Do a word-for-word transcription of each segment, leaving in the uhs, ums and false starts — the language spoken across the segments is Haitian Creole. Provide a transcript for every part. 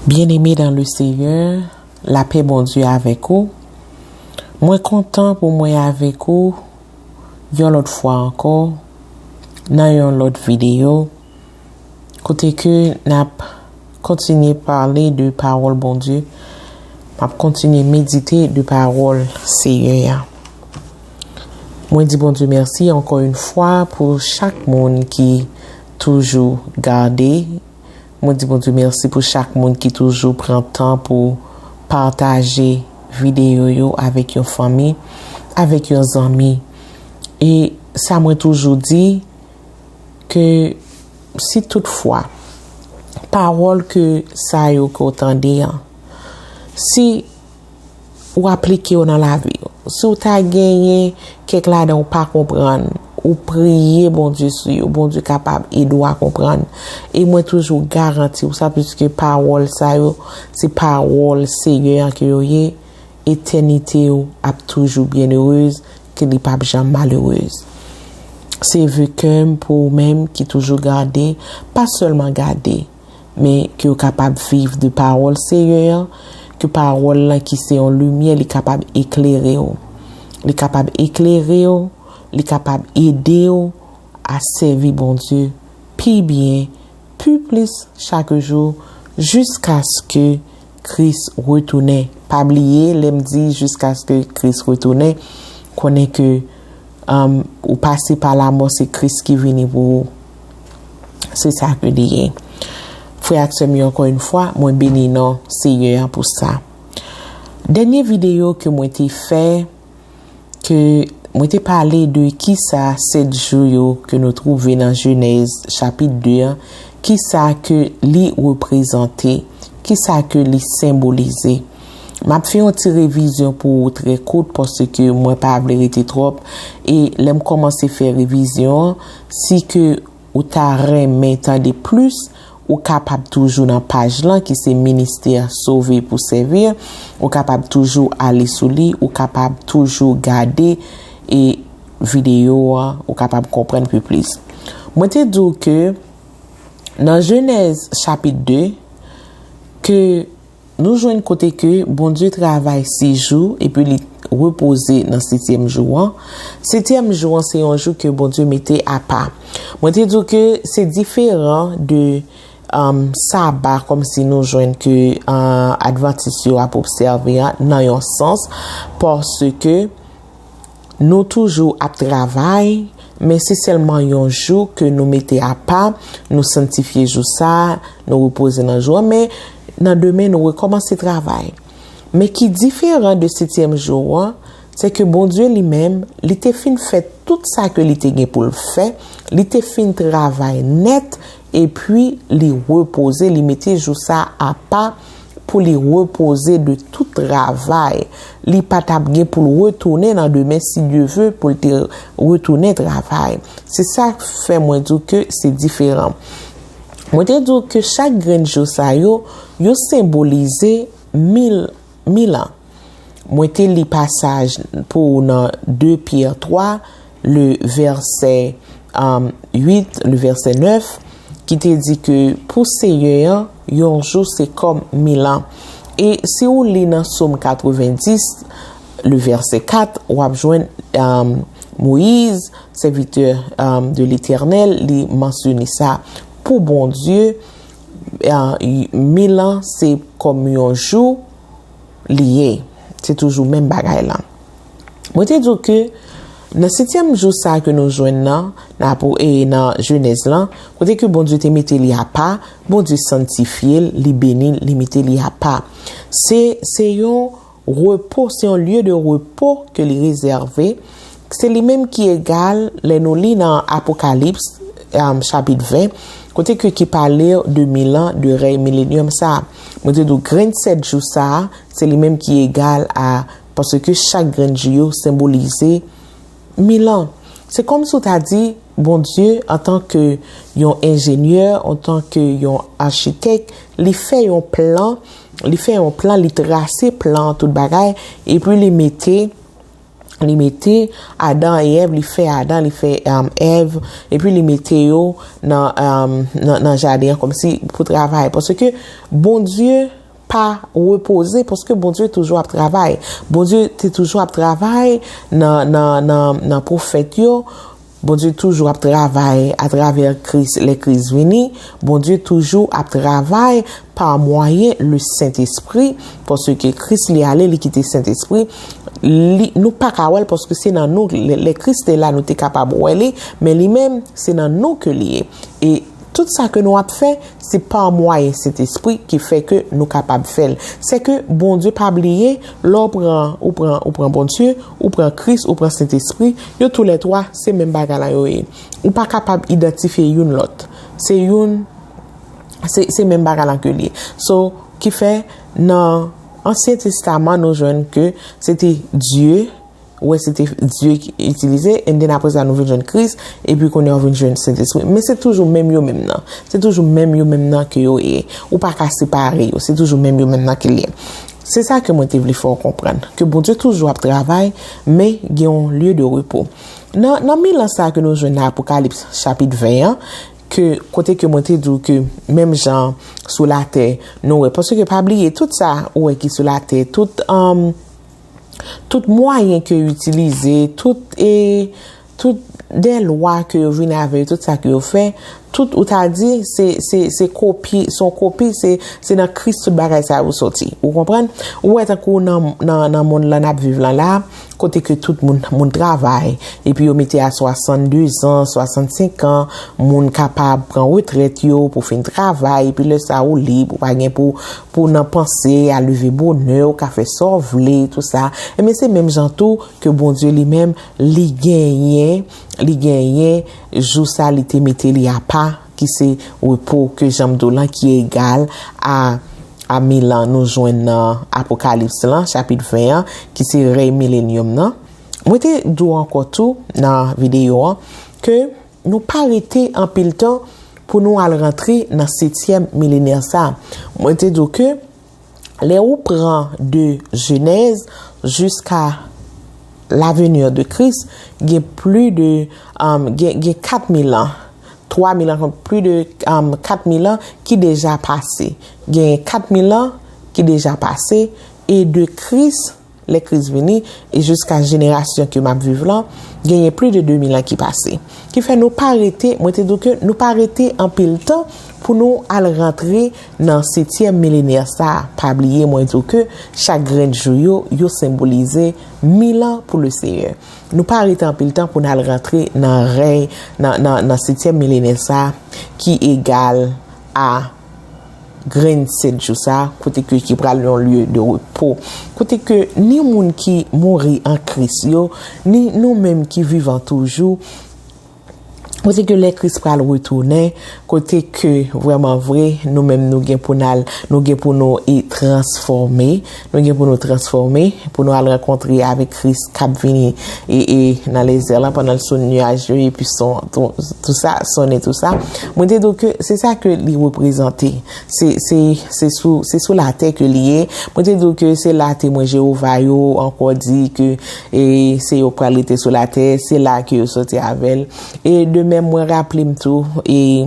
Bien-aimé dans le Seigneur, lapè Bondye avèk ou. Mwen kontan pou mwen avèk ou yon lòt fwa ankò nan yon lòt videyo kote ke n ap kontinye pale de pawòl Bondye. M ap kontinye medite de pawòl Seyè a. Mwen di Bondye mèsi ankò yon fwa pou chak moun ki toujou gade. Mwen di Bondye mèsi pou chak moun ki toujou pran tan pou pataje videyo yo avèk yon fanmi, avèk yon zanmi. E sa mwen toujou di, ke si toutfwa pawòl ke sa yo ke w tande an, si ou aplike yo nan lavi w, si w ta genyen kèk ladan ou pa konprann, ou priye Bondye sou yo, Bondye kapab ede w a konprann. E mwen toujou garanti w sa, piske pawòl sa yo, se pawòl Seyè an ke yo ye, etènite w ap toujou byenerez, ke li p ap janm malerez. Se ve kè m pou ou menm ki toujou gade, pa sèlman gade, men ke w kapab viv de pawòl Seyè an, ke pawòl lan ki se yon limyè, li kapab eklere w. Li kapab eklere w, li kapab ede w a sèvi Bondye pi byen, pi plis chak jou, jiskaske Kris retounen. Pa bliye, lè m di jiskaske Kris retounen, konnen ke, um, ou pase pa lamò, se Kris ki vini pou ou. Se sa ke li ye. Frè ak sè m yo, ankò yon fwa, mwen beni non Seyè a pou sa. Dènye videyo ke mwen te fè, ke mwen te pale de kisa sèt jou yo ke nou twouve nan Jenèz chapit de an, kisa ke li reprezante, kisa ke li senbolize. M ap fè yon ti revizyon pou ou trè kout, paske mwen pa vle rete twòp. E lè m kòmanse fè revizyon an, si ke ou ta renmen tande plis, ou kapab toujou nan paj lan ki se Ministè Sove pou Sèvi. Ou kapab toujou ale sou li, ou kapab toujou gade e videyo an, ou kapab konprann pi plis. Mwen te di w ke nan Jenèz chapit de, ke nou jwenn kote ke Bondye travay sis jou epi li repoze nan setyèm jou an. Setyèm jou an se yon jou ke Bondye mete apa. Mwen te di w ke se diferan de, um, saba kòmsi nou jwenn ke, uh, Advantis yo ap obsève an nan yon sans, paske nou toujou ap travay, men se sèlman yon jou ke nou mete apa, nou sanntifye jou sa, nou repoze nan jou an, men nan demen nou rekòmanse travay. Men ki diferan de setyèm jou an, se ke Bondye li menm, li te fin fè tout sa ke li te gen pou l fè, li te fin travay nèt, epi li repoze, li mete jou sa apa pou li repoze de tout travay. Li pa t ap gen pou l retounen nan demen, si Dye ve, pou l te retounen travay. Se sa k fè mwen di w ke se diferan. Mwen te di w ke chak grenn jou sa yo, yo senbolize mil, mil an. Mwen te li pasaj pou ou nan de Pyè twa, le vèsè, um, uit, le vèsè nèf, ki te di ke pou Seyè an, yon jou se kòm mil an. E si ou li nan Sòm katrevendis, le vèsè kat, w ap jwenn, um, Moyiz, sèvitè, um, de Letènèl, li mansyone sa. Pou Bondye, uh, mil an se kòm yon jou, li ye. Se toujou menm bagay la. Mwen te di w ke nan setyèm jou sa ke nou jwenn nan, nan Apo-, e nan Jenèz lan, kote ke Bondye te mete li apa, Bondye sanntifye l, li beni l, li mete li apa. Se, se yon repo, se yon lye de repo ke li rezève. Se li menm ki egal, lè nou li nan Apokalips, um, chapit ven, kote ke ki pale de mil an, de rèy milenyòm sa. Mwen te di w grenn sèt jou sa, se li menm ki egal a, paske chak grenn jou yo senbolize mil an. Se kòmsi w ta di, Bondye, antanke yon enjenyè, antanke yon achitèk, li fè yon plan, li fè yon plan, li trase plan tout bagay, epi li mete li mete Adan e Èv, li fè Adan, li fè um, Èv, epi li mete yo nan, um, nan, nan jaden an kòmsi pou travay. Paske Bondye pa repoze, paske Bondye toujou ap travay. Bondye te toujou ap travay nan, nan, nan, nan pwofèt yo. Bondye toujou ap travay atravè Kris, lè Kris vini. Bondye toujou ap travay pa mwayen le Sentespri, paske Kris li ale, li kite Sentespri. Li, nou pa ka wè l paske se nan nou, lè, lè Kris te la, nou te kapab wè li, men li menm, se nan nou ke li ye. E tout sa ke nou ap fè, se pa mwayen Sentespri ki fè ke nou kapab fè l. Se ke Bondye pa bliye, lè w pran, ou pran, ou pran Bondye, ou pran Kris, ou pran Sentespri, yo toulètwa, se menm bagay la yo ye. Ou pa kapab idantifye youn lòt. Se youn, se, se menm bagay la ke li ye. So, ki fè, nan Ansyen Testaman, nou jwenn ke se te Dye, ou wè se te Dye ki itilize, and then apre sa nou vin jwenn Kris, epi kounye a w vin jwenn Sentespri. Men se toujou menm yo menm nan. Se toujou menm yo menm nan ke yo ye. Ou pa ka separe yo. Se toujou menm yo menm nan ke li ye. Se sa ke mwen te vle fè w konprann. Ke Bondye toujou ap travay, men gen yon lye de repo. Nan, nan milan sa ke nou jwenn nan Apokalips chapit ven an, ke kote ke mwen te di w ke menm jan sou latè, nou wè. Paske pa bliye, tout sa ou wè ki sou latè, tout, um, tout mwayen ke yo itilize, tout, e, tout de lwa ke yo vin avè yo, tout sa ke yo fè, tout ou ta di, se, se, se kopi, se yon kopi, se, se nan Kris tout bagay sa yo soti. Ou konprann? Ou wè tankou nan, nan, nan mond lan n ap viv lan la, kote ke tout moun, moun travay, epi yo mete a swasanndezan, swasannsenk an, moun kapab pran retrèt yo pou fin travay, epi lè sa ou lib, ou pa gen pou, pou nan panse a leve bonè, ou ka fè sa w vle, tou sa. Ebyen, se menm jan tou ke Bondye li menm, li genyen, li genyen jou sa li te mete li apa, ki se repo ke jan m di w lan, ki egal a, a milan nou jwenn nan Apokalips lan, chapit ven an, ki se rèy milenyòm nan. Mwen te di w ankò tou nan videyo an, ke nou pa rete anpil tan pou nou al rantre nan setyèm milenè sa. Mwen te di w ke lè ou pran de Jenèz jiska la venue de Christ, gen pli de, um, gen, gen kat mil an, twa mil an, pli de, um, kat mil an ki deja pase. Gen kat mil an ki deja pase, e de Kris, lè Kris vini, e jiska jenerasyon ke m ap viv lan, genyen pli de de mil an ki pase. Ki fè nou pa rete, mwen te di w ke nou pa rete anpil tan pou nou al rantre nan setyèm milenè sa. Pa bliye, mwen di w ke chak grenn jou yo, yo senbolize mil an pou le Seyè. Nou pa rete anpil tan pou n al rantre nan rèy, nan, nan, nan setyèm milenè sa, ki egal a grenn sèt jou sa, kote ke ki pral yon lye de repo. Kote ke ni moun ki mouri an Kris yo, ni nou menm ki vivan toujou, kote ke lè Kris pral retounen, kote ke vrèman vre, nou menm nou gen pou n al, nou gen pou nou e transfòme, nou gen pou nou transfòme, pou nou al rankontre avèk Kris k ap vini e, e nan lèzè lan pandan l sou nyaj yo, epi son, tou, tou sa, sonnen tou sa. Mwen te di w ke se sa ke li reprezante. Se, se, se sou, se sou latè ke li ye. Mwen te di w ke se la temwen Jewova yo ankò di ke, e, se yo k pral rete sou latè, se la ke yo soti avè l. E de menm, mwen raple m tou, e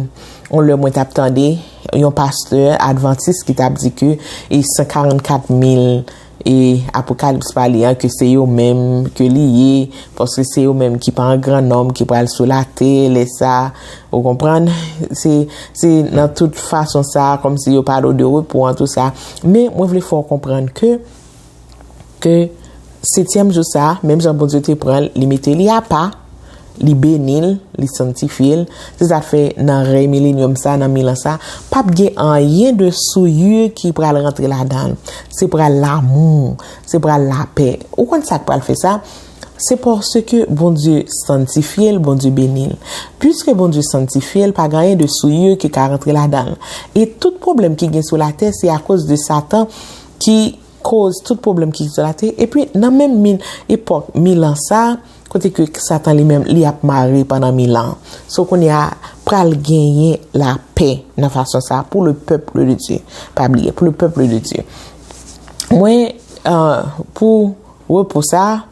yon lè mwen t ap tande yon pastè advantis ki t ap di ke e san karannkat mil e Apokalips pa li an, ke se yo menm ke li ye, paske se yo menm ki pa an gran nonb ki pral sou latè, lè sa, ou konprann? Se, se nan tout fason sa, kòmsi yo pale de repo an, tou sa. Men, mwen vle fè w konprann ke, ke setyèm jou sa, menm jan Bondye te pran l, li mete li apa, li beni l, li sanntifye l. Se sa k fè nan rèy milenyòm sa, nan mil an sa, p ap gen anyen de souillure ki pral rantre ladan l. Se pral lanmou, se pral lapè. Ou konn sa k pral fè sa? Se paske Bondye sanntifye l, Bondye beni l. Piske Bondye sanntifye l, pa gen anyen de souillure ki ka rantre ladan l. E tout pwoblèm ki gen sou latè, se akoz de Satan ki koz tout pwoblèm ki egziste sou latè. Epi, nan menm mil, epòk mil an sa, kote ke Satan li menm, li ap mare pandan mil an. So, kounye a, pral genyen lapè nan fason sa pou le peuple de Dieu. Pa bliye, pou le peuple de Dieu. Mwen, euh, pou repo sa,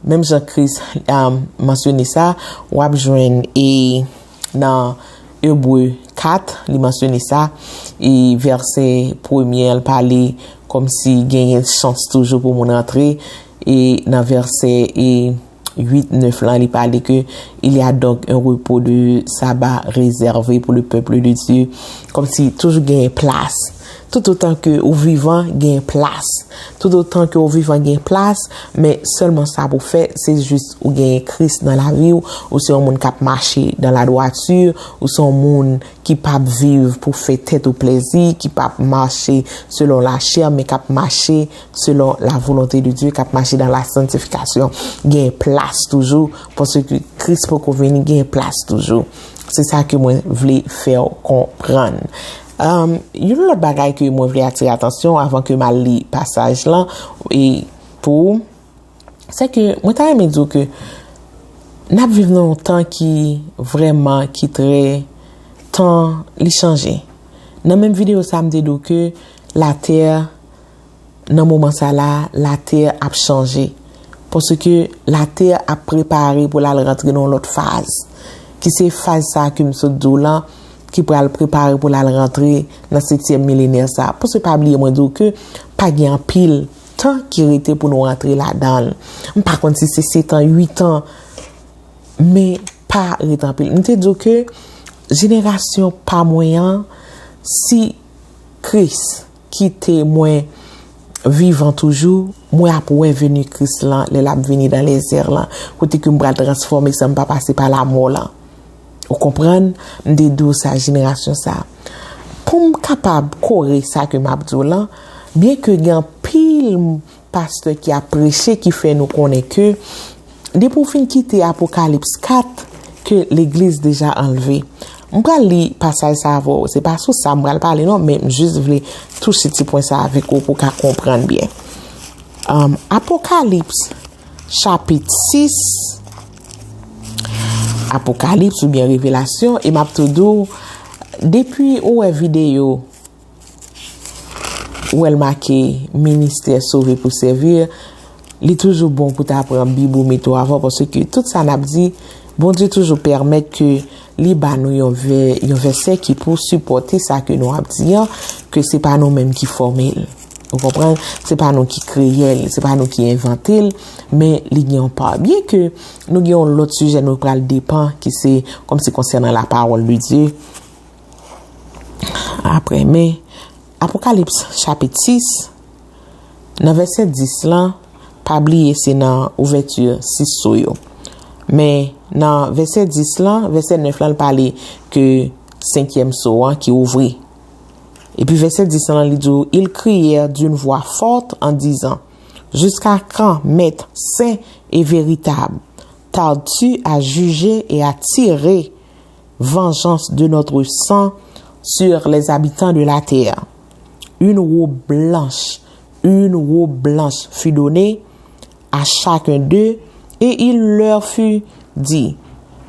Menm jan Kris, um, mansyone sa, w ap jwenn e nan Ebre kat, li mansyone sa, e vèsè premye a, l pale kòmsi genyen chans toujou pou moun rantre, e nan vèsè e uit, nèf lan, li pale ke il y a donc un repos de sabbat réservé pour le peuple de Dieu, kòmsi toujou genyen plas. Toutotan ke ou vivan, gen plas. Toutotan ke ou vivan, gen plas, men sèlman sa pou fè, se jis ou genyen Kris nan lavi w, ou se yon moun k ap mache dans la droiture, ou se yon moun ki p ap viv pou fè tèt ou plezi, ki p ap mache selon lachè, men k ap mache selon la volonté de Dieu, k ap mache dans la sanctification. Gen plas toujou, paske Kris poko vini, gen plas toujou. Se sa ke mwen vle fè w konprann. Um, yon lòt bagay ke mwen vle atire atansyon avan ke m al li pasaj lan, e pou ou, se ke mwen ta renmen di w ke n ap viv nan yon tan ki vrèman, ki trè, tan li chanje. Nan menm videyo sa, m te di w ke latè, nan moman sa la, latè ap chanje. Paske latè ap prepare pou l al rantre nan yon lòt faz. Ki se faz sa ke m sot di w lan, ki pral prepare pou l al rantre nan setyèm milenè sa. Paske pa bliye mwen di w ke pa gen anpil tan ki rete pou nou rantre ladan l. M pa konn si se sèt an, uit an, men pa rete anpil. M te di w ke jenerasyon pa mwen an, si Kris kite mwen vivan toujou, mwen ap wè veni Kris lan, lè l ap vini dans les airs lan, kote ke m pral transfòme san m pa pase pa lamò lan. Ou konprann? M te di w sa, jenerasyon sa. Pou m kapab kore sa ke m ap di w lan, byen ke gen anpil pastè ki ap preche, ki fè nou konnen ke depi w fin kite Apokalips kat, ke legliz deja anlve. M pral li pasaj sa avè w. Se pa sou sa m pral pale non, men m jis vle touche ti pwen sa avèk ou pou w ka konprann byen. Um, Apokalips chapit sis, Apokalips oubyen Revelasyon, e m ap tou di w, depi ou wè videyo, ou wè l make ministè sove pou sèvi, li toujou bon pou ta pran Bib ou mete w avan, paske tout sa n ap di, Bondye toujou pèmèt ke li ba nou yon vè, yon vèsè ki pou sipòte sa ke nou ap di an, ke se pa nou menm ki fòme l. Ou konprann? Se pa nou ki kreye l, se pa nou ki envante l, men li gen yon pa. Byen ke nou gen yon lòt sijè nou pral depan, ki se kòmsi konsènan lapawòl de Dye. Apre, men, Apokalips chapit sis, nan vèsè dis lan, pa bliye se nan ouvèti sis so yo. Men, nan vèsè dis lan, vèsè nèf lan, li pale ke senkyèm so an ki ouvri. Epi vèsè dis lan, li di w, ils crièrent d'une voix forte en disant, Jusqu'à quand, Maître saint et véritable, tardes-tu à juger et à tirer vengeance de notre sang sur les habitants de la terre? Une robe blanche, une robe blanche fut donnée à chacun d'eux, et il leur fut dit,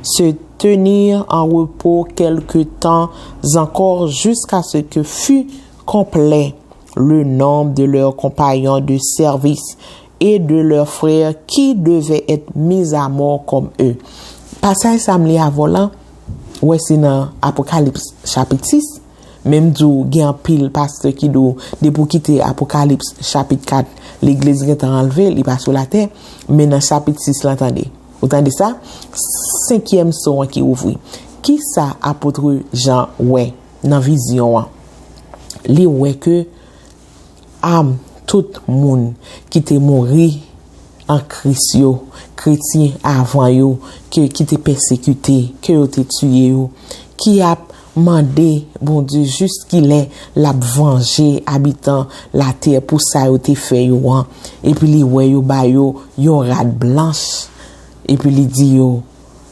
se tenir en repos quelque temps encore jusqu'à ce que fût complet le nombre de leurs compagnons de service et de leurs frères qui devaient être mis à mort comme eux. Pasaj sa m li avè w lan, wè se nan Apokalips chapit sis, men m di w gen anpil pastè ki di w depi w kite Apokalips chapit kat, legliz gentan anlve, li pa sou latè, men nan chapit sis lan tande. Ou tande sa? Senkyèm so an ki ouvri. Kisa apot Jan wè nan vizyon an? Li wè ke am tout moun ki te mouri an Kris yo, kretyen avan yo, ke, ki te pèsekite, ke yo te tiye yo, ki ap mande Bondye jiskilè l ap vanje abitan latè pou sa yo te fè yo an. Epi li wè yo ba yo yon rad blanch. Epi li di yo,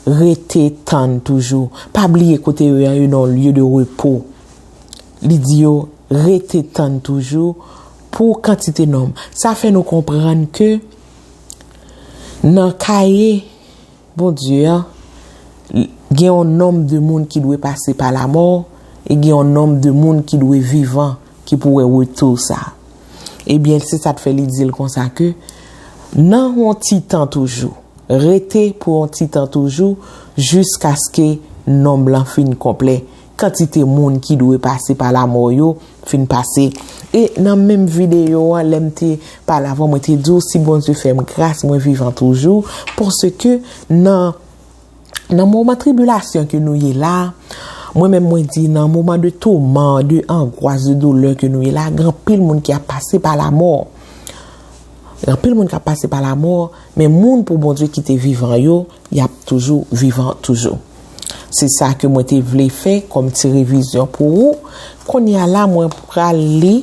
rete tann toujou. Pa bliye kote yo ye an, yo nan yon lye de repo. Li di yo, rete tann toujou pou kantite nonm. Sa fè nou konprann ke nan kaye Bondye a, gen yon nonb de moun ki dwe pase pa lamò, e gen yon nonb de moun ki dwe vivan, ki pou wè retou sa. Ebyen, se sa k fè li di l konsa ke, Nan yon ti tan toujou. Rete pou yon ti tan toujou, jiskaske nonb lan fin konplè. Kantite moun ki dwe pase pa lamò yo fin pase. E nan menm videyo an, lè m te pale avè w, mwen te di w, si Bondye fè m gras, mwen vivan toujou, paske nan, nan moman tribilasyon ke nou ye la, mwen menm mwen di, nan moman de touman, de angwas, de doulè ke nou ye la, gen anpil moun ki ap pase pa lamò. Gen anpil moun k ap pase pa lamò, men moun pou Bondye kite vivan yo, y ap toujou vivan toujou. Se sa ke mwen te vle fè kòm ti revizyon pou ou. Kounye a la, mwen pral li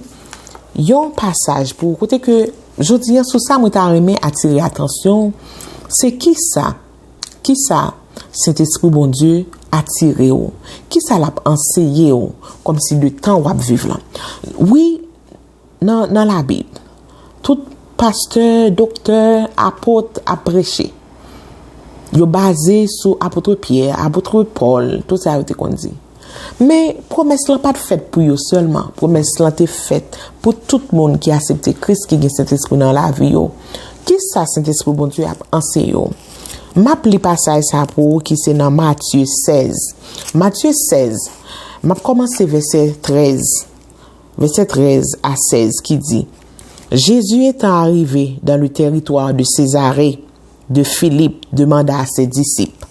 yon pasaj pou ou, kote ke jodi a, sou sa mwen ta renmen atire atansyon w, se kisa, kisa Sentespri Bondye atire w, kisa l ap anseye w, kòmsi de tan w ap viv lan. Wi, nan, nan Labib, tout pastè, doktè, apot ap preche. Yo baze sou apot Pyè, apot Pòl, tout sa yo te konn di. Men, pwomès lan pa t fèt pou yo sèlman. Pwomès lan te fèt pou tout moun ki aksepte Kris, ki gen Sentespri nan lavi yo. Kisa Sentespri Bondye ap anseye w? M ap li pasaj sa pou ou ki se nan Matye sèz. Matye sèz, m ap kòmanse vèsè trèz. Vèsè trèz a sèz ki di, Jésus étant arrivé dans le territoire de Césarée de Philippe, demanda à ses disciples,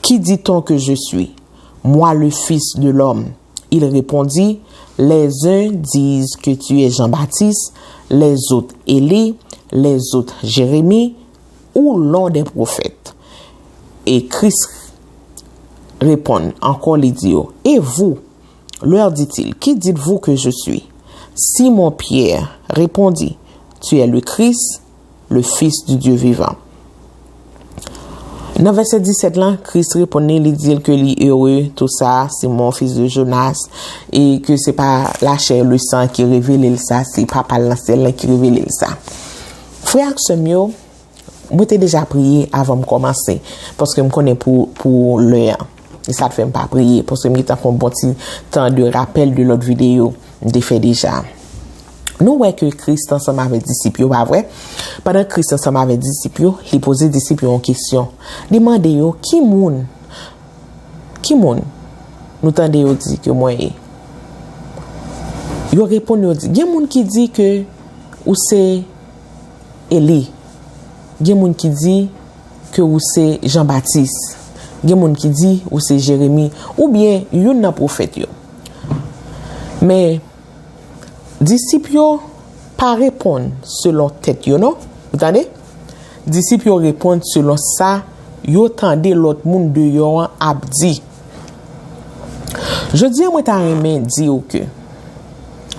Qui dit-on que je suis ? Moi, le Fils de l'homme. Ils répondirent, Les uns disent que tu es Jean-Baptiste, les autres Élie, les autres Jérémie, ou l'un des prophètes. Et Christ répond encore, il dit, Et vous, leur dit-il, qui dites-vous que je suis ? Simon Pierre répondit, Tu es le Christ, le Fils du Dieu vivant. Nan vèsè disèt lan, Kris reponn li, li di l ke li ere, tou sa, Simon, fis de Jonas, e ke se pa lachè e le san ki revele l sa, se Papa l nan syèl lan ki revele l sa. Frè ak sè m yo, mwen te deja priye avan m kòmanse, paske m konnen pou, pou lè an. E sa t fè m pa priye, paske m gentan fè yon bon ti tan de rapèl de lòt videyo m te fè deja. Nou wè ke Kris ansanm avèk disip yo, pa vre? Pandan Kris ansanm avèk disip yo, li poze disip yo yon kesyon. Li mande yo, ki moun, ki moun nou tande yo di ke mwen ye? Yo reponn, yo di, gen moun ki di ke ou se Eli. Gen moun ki di ke ou se Jan Batis. Gen moun ki di ou se Jeremi. Oubyen youn nan pwofèt yo. Men, disip yo pa reponn selon tèt yo, non. Ou tande? Disip yo reponn selon sa yo tande lòt moun deyò an ap di. Jodi a, mwen ta renmen di w ke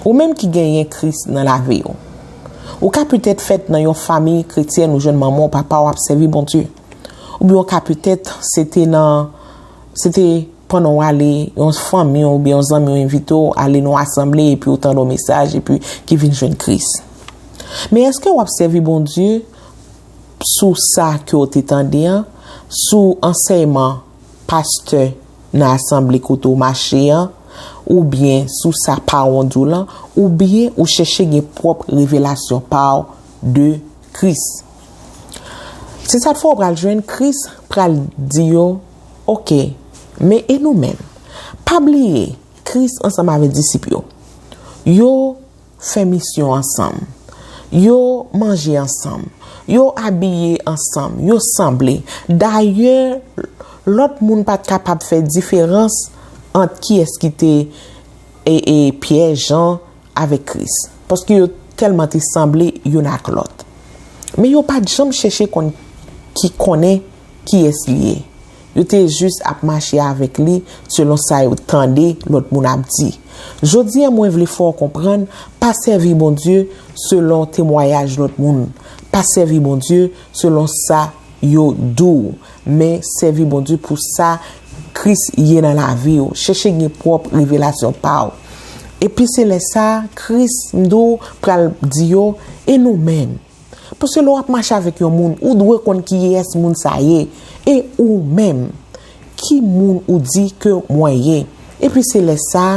ou menm ki genyen Kris nan lavi w, ou ka petèt fèt nan yon fanmi kretyèn, ou jwenn manman w, papa w ap sèvi Bondye. Oubyen ou ka petèt se te nan, se te pandan w ale, yon fanmi w oubyen yon zanmi w envite w ale nan yon asanble epi w tande yon mesaj epi ki vin jwenn Kris. Men èske w ap sèvi Bondye sou sa ke w te tande an, sou ansèyman pastè nan asanble kote w mache an, oubyen sou sa paran w di w lan, oubyen ou chèche gen pwòp revelasyon pa w de Kris. Se sa k fè w pral jwenn Kris pral di yo, oke, men e nou menm? Pa bliye, Kris ansanm avèk disip yo, yo fè misyon ansanm. Yo manje ansanm. Yo abiye ansanm. Yo sanble. Dayè, lòt moun pa t kapab fè diferans ant kiyès ki te, e, e, Pyè, Jan avèk Kris. Paske yo tèlman te sanble youn ak lòt. Men yo pa t janm chèche konn ki konnen kiyès li ye. Yo te jis ap mache avèk li selon sa yo tande lòt moun ap di. Jodi a, mwen vle fè w konprann, pa sèvi Bondye selon temwayaj lòt moun. Pa sèvi Bondye selon sa yo di w. Men sèvi Bondye pou sa Kris ye nan lavi w. Chèche gen pwòp revelasyon pa w. Epi se lè sa, Kris, m di w, pral di yo, e nou menm? Paske lè w ap mache avèk yon moun, ou dwe konn kiyès moun sa ye. E ou menm, ki moun ou di ke mwen ye? Epi se lè sa,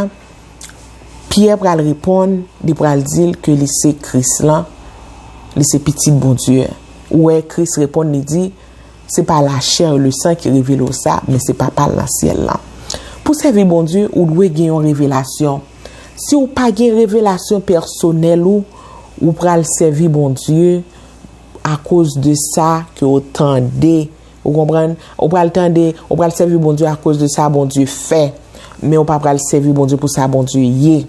Pyè pral reponn, li pral di l ke li se Kris lan, li se Pitit Bondye. Ou wè, Kris reponn, li di, se pa lachè e lesan ki revele w sa, men se Papa l nan syèl lan. Pou sèvi Bondye, ou dwe gen yon revelasyon. Si w pa gen revelasyon pèsonèl ou, ou pral sèvi Bondye akoz de sa ke w tande. Ou konprann? Ou pral tande, ou pral sèvi Bondye akoz de sa Bondye fè. Men ou pa pral sèvi Bondye pou sa Bondye ye.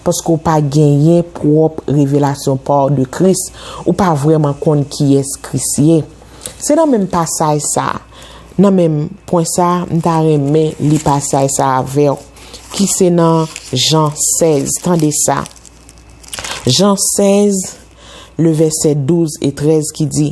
Paske ou pa genyen pwòp revelasyon pa w de Kris. Ou pa vrèman konn kiyès Kris ye. Se nan menm pasaj sa, nan menm pwen sa, m ta renmen li pasaj sa avè w, ki se nan Jan sèz. Tande sa. Jan sèz, le vèsè douz e trèz ki di,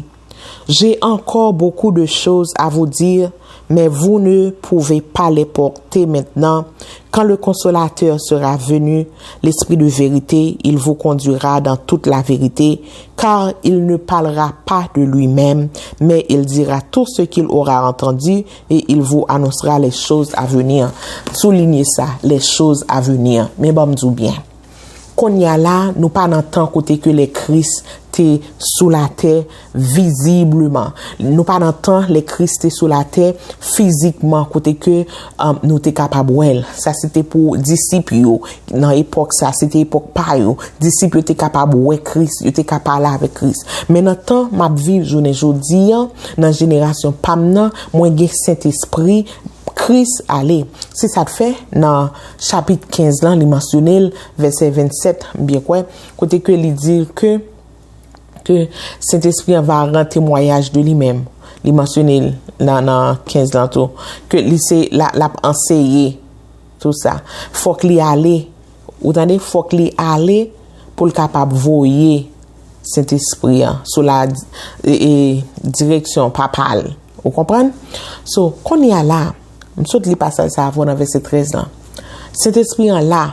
J'ai encore beaucoup de choses à vous dire, mais vous ne pouvez pas les porter maintenant. Quand le Consolateur sera venu, l'Esprit de vérité, il vous conduira dans toute la vérité, car il ne parlera pas de lui-même, mais il dira tout ce qu'il aura entendu et il vous annoncera les choses à venir. Soulignez ça, les choses à venir. Men ban m di w byen. Kounye a la, nou pa nan tan kote ke lè Kris te sou latè vizibleman. Nou pa nan tan lè Kris te sou latè fizikman, kote ke, um, nou te kapab wè l. Sa se te pou disip yo. Nan epòk sa, se te epòk pa yo. Disip yo te kapab wè Kris, yo te ka pale avèk Kris. Men nan tan m ap viv jounen jodi a, nan jenerasyon pa m nan, mwen gen Sentespri, Kris ale. Se sa k fè, nan chapit kenz lan, li mansyone l, vèsè vennsèt, m byen kwè, kote ke li di ke, ke Sentespri an va rann temwayaj de li menm. Li mansyone l nan, nan kenz lan tou. Ke li se, la, l ap anseye tou sa. Fòk li ale. Ou tande? Fòk li ale pou l kapab voye Sentespri an sou la, e, e, direksyon Papa l. Ou konprann? So, kounye a la, m sot li pasaj sa avè w nan vèsè trèz lan. Sentespri an la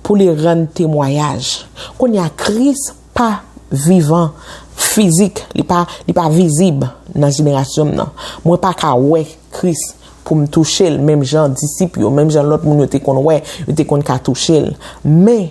pou li rann temwayaj. Kounye a, Kris pa vivan, fizik, li pa, li pa vizib nan jenerasyon m nan. Mwen pa ka wè Kris pou m touche l, menm jan disip yo, menm jan lòt moun yo te konn wè, yo te konn ka touche l. Men,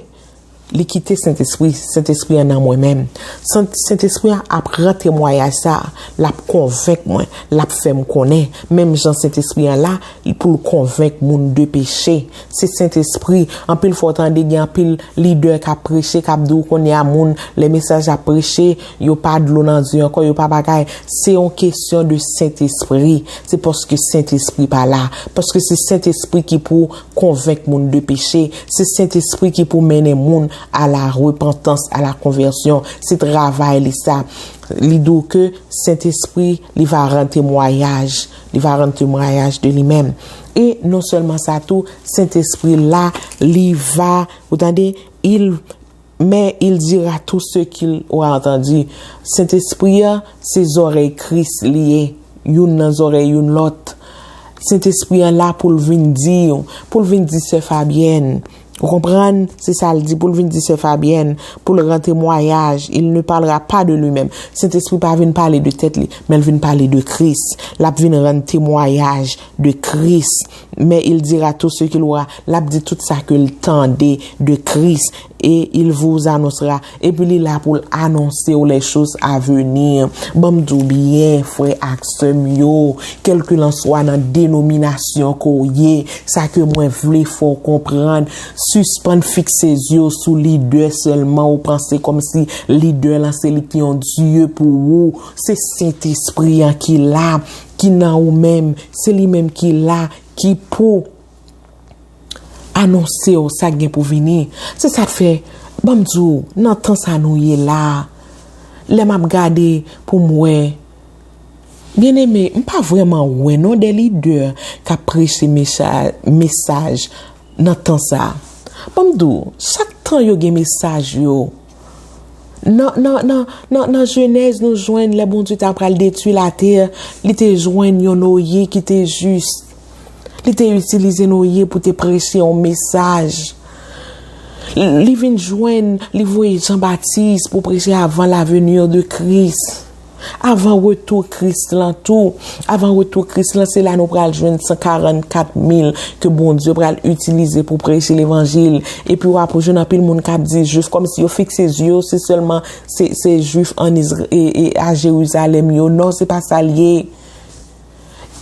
li kite Sentespri, Sentespri an nan mwen menm. Sent-, Sentespri an ap rann temwayaj sa, l ap konvenk mwen, l ap fè m konnen. Menm jan Sentespri an la, pou l konvenk moun de peche. Se Sentespri. Anpil fwa w tande gen anpil lidè k ap preche, k ap di w kounye a moun, lè mesaj ap preche, yo pa dlo nan zye ankò, yo pa bagay. Se yon kesyon de Sentespri. Se paske Sentespri pa la. Paske se Sentespri ki pou konvenk moun de peche. Se Sentespri ki pou mennen moun a la repantans, a la konvèsyon. Se travay li sa. Li di w ke Sentespri, li va rann temwayaj. Li va rann temwayaj de li menm. E non sèlman sa tou, Sentespri la, li va, ou tande, il, mais il dira tout ce qu'il aura entendu. Sentespri a, se zòrèy Kris li ye. Youn nan zòrèy youn lòt. Sentespri an la pou l vin di w, pou l vin di sè Fabyèn. Ou konprann? Se sa l di, pou l vin di sè Fabyèn, pou l rann temwayaj. Il ne parlera pas de lui-même. Sentespri pa vin pale de tèt li, men l vin pale de Kris. L ap vin rann temwayaj de Kris. Mais il dira tout ce qu'il aura. L ap di tout sa ke l tande de Kris. Et il vous annoncera. Epi li la pou l anonse w les choses à venir. Ban m di w byen, frè ak sè m yo, kèlkelanswa nan denominasyon ke w ye, sa ke mwen vle fè w konprann, sispann fikse zye w sou lidè sèlman, ou panse kòmsi lidè lan se li ki yon dye pou ou. Se Sentespri an ki la, ki nan ou menm, se li menm ki la, ki pou anonse w sa k gen pou vini. Se sa k fè, ban m di w, nan tan sa nou ye la, lè m ap gade pou m wè, byeneme, m pa vrèman wè non de lidè k ap preche mecha-, mesaj nan tan sa. Ban m di w, chak tan yo gen mesaj yo. Nan, nan, nan, nan, nan Jenèz, nou jwenn lè Bondye ta pral detwi latè, li te jwenn yon Noye ki te jis. Li te itilize Noye pou te preche yon mesaj. Li vin jwenn, li voye Jan Batis pou preche avant la venue de Christ. Avan retou Kris lan tou, avan retou Kris lan, se la nou pral jwenn san karannkat mil ke Bondye pral itilize pou preche levanjil. Epi w ap jwenn anpil moun k ap di Jwif, kòmsi yo fikse zye yo, se sèlman se, se Jwif ann Izra-, e, e, a Jerizalèm yo. Non, se pa sa l ye.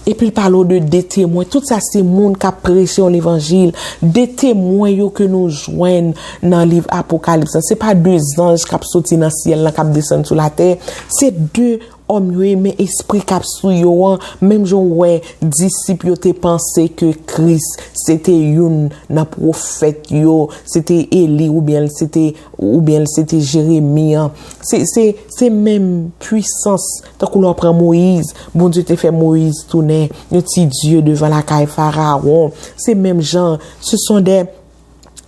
Epi l pale w de de temwen. Tout sa se moun k ap preche yon levanjil. De temwen yo ke nou jwenn nan liv Apokalips lan. Se pa de zanj k ap soti nan syèl lan, k ap desann sou latè. Se de òm yo ye, men espri k ap sou yo an, menm jan w wè disip yo te panse ke Kris se te youn nan pwofèt yo, se te Eli oubyen l se te, oubyen l se te Jeremi an. Se, se, se menm pwisans, tankou lè w pran Moyiz, Bondye te fè Moyiz tounen yon ti dye devan lakay Farawon. Se menm jan, se son de,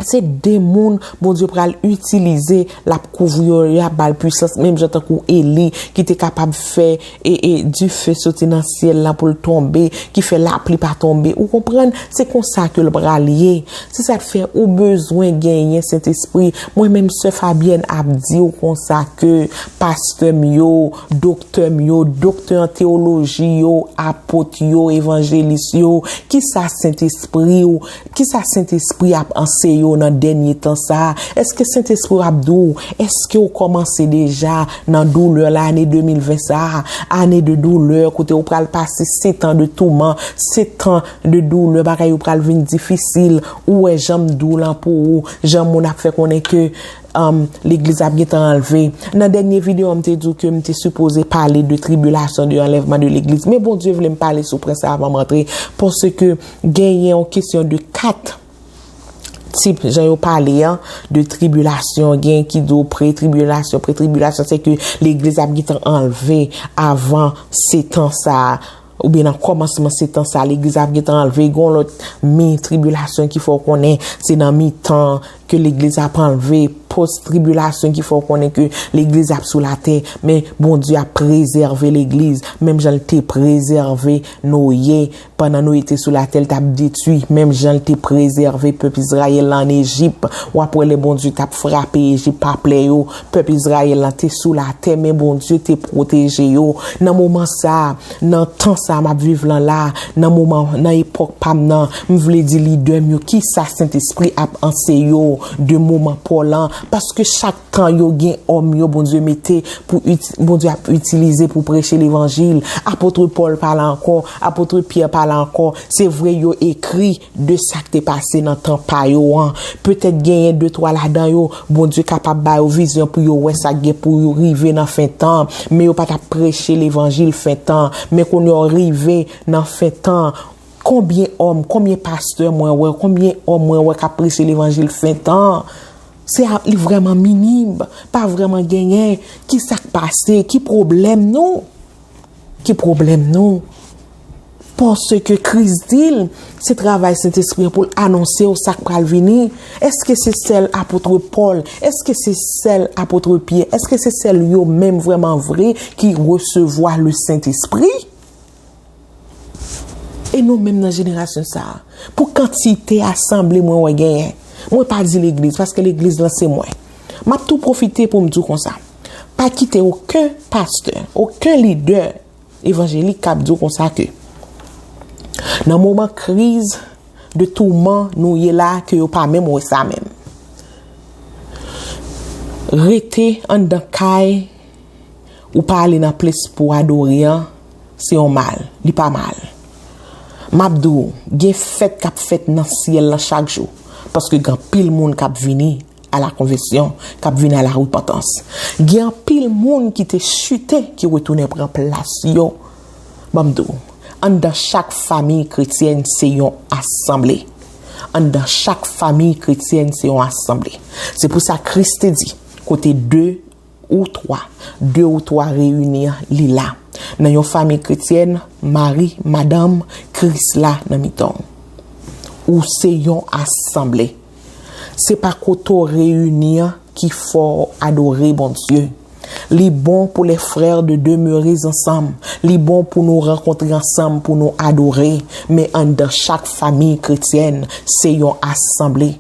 se de moun Bondye pral itilize, l ap kouvri yo, y ap ba l pwisans, menm jan tankou Eli, ki te kapab fè e, e dife soti nan syèl la pou l tonbe, ki fè lapli pa tonbe. Ou konprann? Se konsa ke l pral ye. Se sa k fè ou bezwen genyen Sentespri. Mwen menm, sè Fabyèn ap di w konsa ke pastè m yo, doktè m yo, doktè an teyoloji yo, apot yo, evanjelis yo, kisa Sentespri w, kisa Sentespri ap anseye w nan dènye tan sa a? Èske Sentespri w ap di w, èske w kòmanse deja nan doulè lane de mil ven sa a? Ane de doulè, kote w pral pase setan de touman, setan de doulè, bagay yo pral vin difisil. Ou wè jan m di w lan pou ou, jan moun ap fè konnen ke, um, legliz ap gentan anlve. Nan dènye videyo, m te di w ke m te sipoze pale de tribilasyon, de anlèvman de legliz. Men Bondye vle m pale sou pwen sa avan m antre, paske genyen yon kesyon de kat tip, jan yo pale an, de tribilasyon. Gen ki di w pre-tribilasyon. Pre-tribilasyon, se ke legliz ap gentan anlve avan setan sa a, oubyen nan kòmansman setan sa a, legliz ap gentan anlve. Gen yon lòt mi-tribilasyon ki fè w konnen se nan mitan ke legliz ap anlve, pòs-tribilasyon ki fè w konnen ke legliz ap sou latè, men Bondye ap prezève legliz, menm jan l te prezève Noye. Pandan Noye te sou latè, l t ap detwi, menm jan l te prezève pèp Izrayèl la ann Ejip. W ap wè lè Bondye t ap frape Ejip pa plè yo, pèp Izrayèl la te sou latè, men Bondye te pwoteje yo. Nan moman sa a, nan tan sa a m ap viv lan la, nan moman, nan epòk pa m nan, m vle di lidè m yo, kisa Sentespri ap anseye w de moman Pòl lan? Paske chak tan yo gen òm yo Bondye mete pou iti-, Bondye ap itilize pou preche levanjil. Apot Pòl pale ankò, apot Pyè pale ankò. Se vre yo ekri de sa k te pase nan tan pa yo an. Petèt genyen de twa ladan yo, Bondye kapab ba yo vizyon pou yo wè sa k gen pou yo rive nan fen tan. Men yo pa t ap preche levanjil fen tan. Men kounye a w rive nan fen tan. Konbyen òm, konbyen pastè mwen wè, konbyen òm mwen wè k ap preche levanjil fen tan? Se a, li vrèman minim, pa vrèman genyen. Ki sa k pase? Ki pwoblèm nou? Ki pwoblèm nou? Paske Kris di l, se travay Sentespri an pou l anonse w sa k pral vini. Èske se sèl apot Pòl? Èske se sèl apot Pyè? Èske se sèl yo menm vrèman vre ki resevwa le Sentespri? E nou menm nan jenerasyon sa a, pou kantite asanble mwen wè genyen, mwen pa di legliz, paske legliz lan se mwen. M ap tou pwofite pou m di w konsa, pa kite okenn pastè, okenn lidè evanjelik k ap di w konsa ke nan moman kriz, de touman nou ye la, ke yo pa menm wè sa menm. Rete anndan kay ou pa ale nan ples pou adore an, se yon mal. Li pa mal. M ap di w, gen fèt k ap fèt nan syèl lan chak jou. Paske gen anpil moun k ap vini a la konvèsyon, k ap vini a la repantans. Gen anpil moun ki te chite, ki retounen pran plas yo. Ban m di w, anndan chak fanmi kretyèn se yon asanble. Anndan chak fanmi kretyèn se yon asanble. Se pou sa Kris te di, kote de ou twa, de ou twa reyini, li la. Nan yon fanmi kretyèn, mari, madanm, Kris la nan mitan w. Ou se yon asanble. Se pa kote w reyini an ki fè w adore Bondye. Li bon pou les frères de demeurer ansanm. Li bon pou nou rankontre ansanm pou nou adore. Men anndan chak fanmi kretyèn, se yon asanble.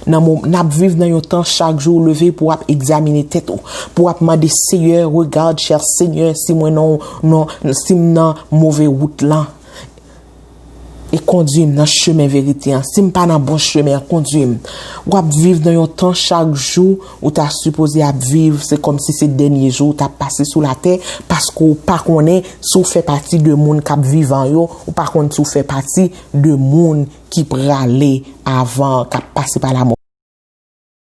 Nan mo, n ap viv nan yon tan chak jou ou leve pou w ap egzamine tèt ou, pou w ap mande Seyè, regarde, cher Seigneur, si mwen nan, nan, si m nan move wout lan. E kondui m nan chemen verite an. Si m pa nan bon chemen an, kondui m. W ap viv nan yon tan chak jou ou ta sipoze ap viv, se kòmsi se dènye jou ou t ap pase sou latè, paske w pa konnen si w fè pati de moun k ap vivan yo, ou pa konn si w fè pati de moun ki prale avan, k ap pase pa lamò.